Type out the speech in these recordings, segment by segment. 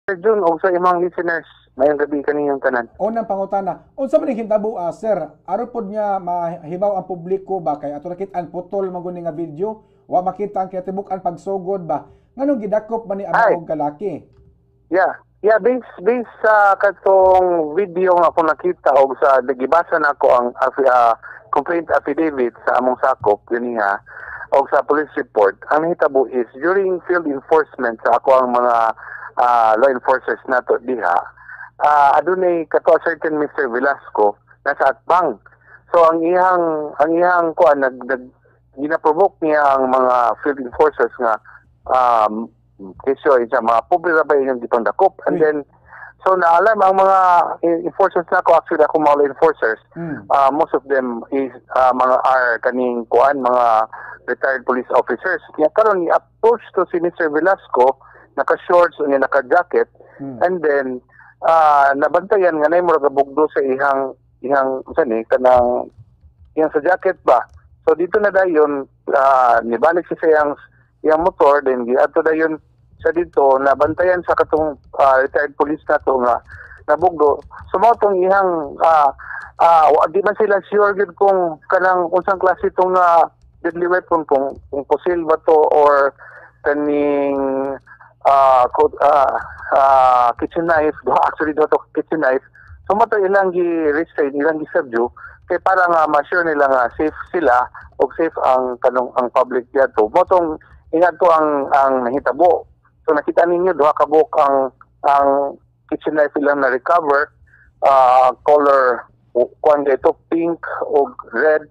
Sir Jun, og sa imong listeners, maayong gabi kaninyong tanan. Unang pangutana, unsa man ning hitabo, sir? Aron pod nga mahibaw ang publiko ba, kay ato nakit-an putol man gud ni nga video, wa makita ang kinatibuk-an pagsugod ba. Nganong gidakop man ni ang Ay. Maong kalaki? Yeah, based sa katong video nga ako nakita og sa gibasa nako ang complaint affidavit sa among sakop ganiha og sa police report, ang nahitabo is during field enforcement sa ako ang mga law enforcers nato diha, adunay kato a certain Mr. Velasco nasa atbang. So ang iyang kuan, nag, nag gina-provoke niya ang mga field enforcers nga kesyo isa mga pobre ra ba inyong gipangdakop, and Uy. Then so naalam ang mga enforcers nako, actually ako mga law enforcers, most of them is mga are kaning kuan, mga retired police officers. Nya karon i-approach to si Mr. Velasco, naka shorts unya naka jacket, and then nabantayan nga nay murag bugdo sa ihang unsa ni kanang iyang sa jacket ba. So dito na dayon nibalik siya sa iyang motor, then giadto dayon sa dito, nabantayan sa katong retired police na to nga nabugdo. So mao tong iyang di man sila sure gyud kung kanang unsang klase itong deadly weapon, kung pusil ba to or kaning kitchen knife. Actually do to kitchen knife. So mo to ilang gi restrain, ilang gi subdue kay para nga ma-sure nila nga safe sila o safe ang kanong ang public dito. Mo tong ingadto ang nahitabo. So nakita ninyo duha ka buok ang kitchen knife ilang na recover, color kuan dito, pink o red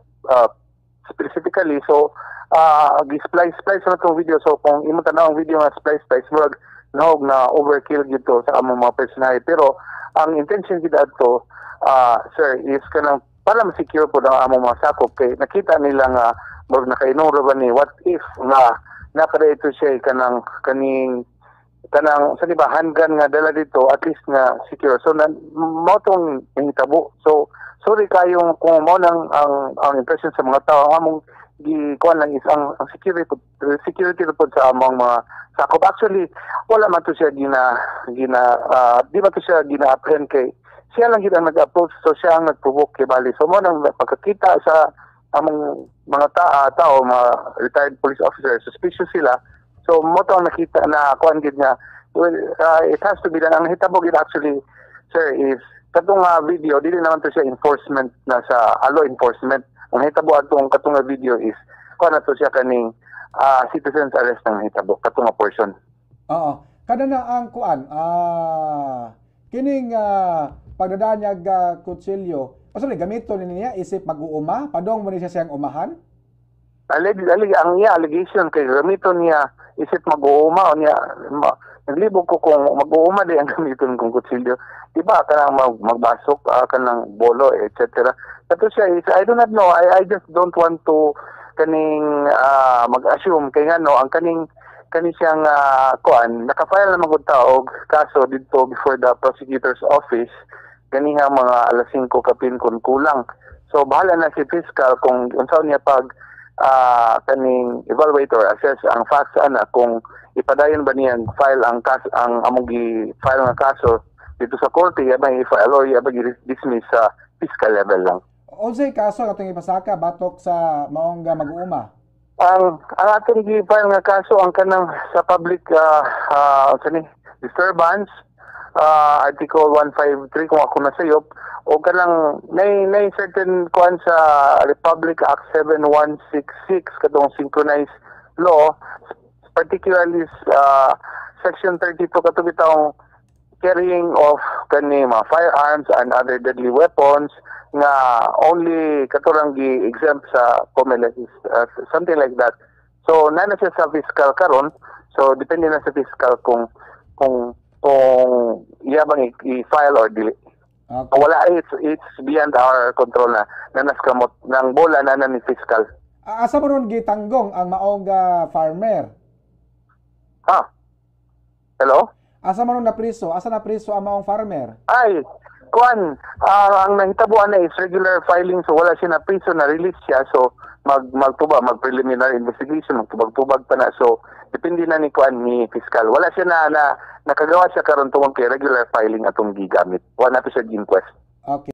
specifically. So gi-splice splice na tong video. So kung imo tan-aw ang video nga splice splice, murag nahog na overkill gito sa among mga personahe, pero ang intention gid adto, sir, is kanang para ma-secure po ang among mga sakop kay nakita nila nga murag nakainom ra ba ni. What if nga nakada ito siya kanang kaning kanang sa di ba handgun nga dala dito, at least nga secure. So na mao tong nahitabo. So sorry kayong kung mao nang ang impression sa mga tao. Ang among gi kuan lang is ang security report sa among mga sakop. Actually wala man to siya gina gina di man to siya gina-apprehend kay siya lang gid ang nag-approach, so siya ang nag-provoke kay bali. So mo nang pagkakita sa among mga tao, mga retired police officers, suspicious sila. So mo to ang nakita na kuan gid nga, well, it has to be done. Ang hitabo gid actually, sir, is katong video, dili naman to siya enforcement na sa law enforcement. Ang hitabo atong katong nga video is kuan na to siya, kaning citizens arrest ang hitabo katong nga portion. Oo. Kada na ang kuan, kining pagdadaan niya kutsilyo, asa ni gamiton ni niya isip mag-uuma, padong mo ni siya siyang umahan? Alig, ang iya allegation kay gamiton niya isip mag-uuma o niya ma, naglibog ko kung mag-uuma di ang gamiton kung kutsilyo. Di ba kanang magbasok kanang bolo, etc. Kato siya is I do not know. I just don't want to kaning mag-assume kay ngano ang kaning kani siyang kuan, naka-file na magud ta og kaso didto before the prosecutor's office ganiha mga alas 5 kapin kun kulang. So bahala na si fiscal kung unsa niya pag kaning evaluate or assess ang facts ana, kung ipadayon ba niya file ang kas ang among gi-file nga kaso dito sa korte, iya ba i-file or iya ba gi-dismiss sa fiscal level lang. Unsay kaso atong ipasaka batok sa maong mag-uuma? Ang atong gi-file nga kaso ang kanang sa public unsa ni, disturbance, article 153 kung ako nasayop, o kanang nay certain kuan sa Republic Act 7166, katong synchronized law, particularly section 32, kato bitawng carrying of kani mga firearms and other deadly weapons nga only kato lang gi-exempt sa COMELEC, something like that. So na na siya sa fiscal karon. So depende na sa fiscal kung iya bang i-file or dili. Wala, it's beyond our control na nanas kamot ng bola na na ni fiscal. Asa mo ron gitanggong ang maong farmer? Ah. Hello? Asa man ron napriso? Asa napriso ang maong farmer? Ay, kuan, ang nahitabuan na is regular filing, so wala siya na priso, na release siya. So Mag magtuba, mag preliminary investigation, magtubag-tubag pa na. So depende na ni kuan, ni fiscal. Wala siya na, na nakagawa siya karon tungod kay regular filing atong gigamit. Wala na to siya inquest. Okay.